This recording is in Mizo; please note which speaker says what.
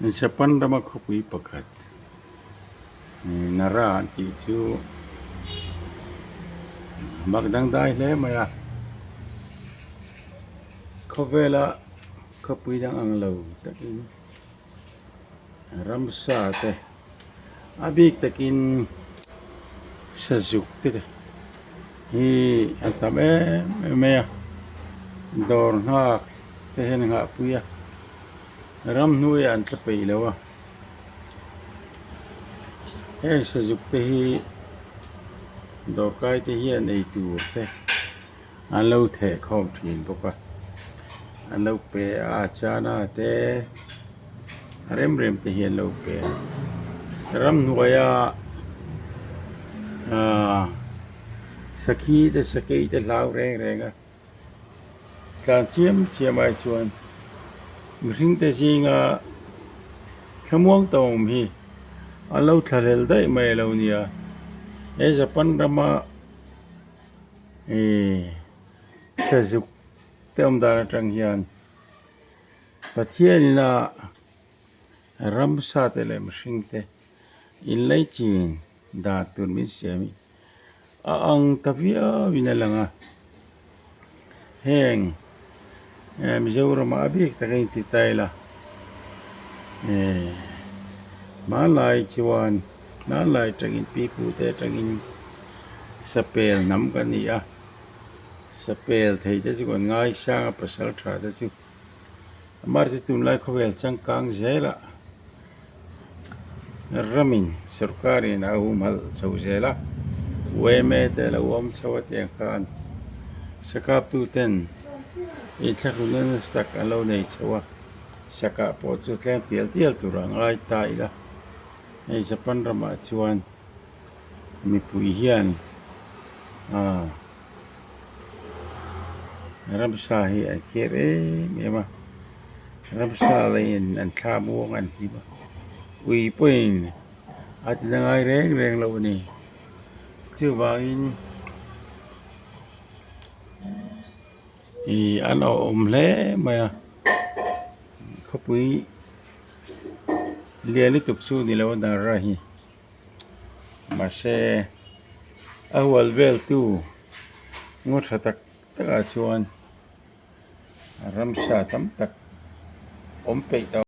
Speaker 1: Japan rama khawpui pakhat Nara an tih chu mak dangdai hle mai a khawvela khawpui dang ang lo takin ramsa te a bik takin sazuk te hi an tam em em mai a dawr nghak te hian an nghahpui a ramhnuaiah an tla peih lo a heng sazuk te hi dawrkai te hian eitur te an lo theh khawm thin bawk a an lo pe a chana te a rem rem te hi an lo pe a ramhnuaia ahh sakhi te sakei te hlau reng reng a tlan chiam chiam ai chuan mihring te zinga thlamuang ta awm hi an lo thlahlel daih mai a lo nia he Japan rama Ihh sazuk te awm dan atang hian Pathianina ramsa te leh mihring te inlei chin dan tur min siam hi a ang ta viau in a lang a heng Mizoram ah a bik tak a inti ta ila ihh hmanlai chuan hmanlai atangin pipu te atangin Sapel hnam kan ni a, sapel thei te chu kan ngaisang a pasal tha te chu amah chu tunlai khawvel changkang zelah ramin sorkarin a humhalh chho zel a yma te a lo awm chho a tiang khan sakap tu ten inthlahrunna nasa tak an lo nei chho a sakah pawh chu tlem tial tial tur a ngai ta ila hei Japan ramah chuan. Mipui hian aaa ramsa hi an kher em em a ramsa laiin an thla muang an hlim a ui pawhin a ti na ngai reng reng lo a ni chuvangin ihh an awhawm hle mai a khawpui lian lutuk chu ni lo a Nara hi. Mahse a hual vel tu ngaw tha tak takah chuan ramsa tam tak awm peih tawh.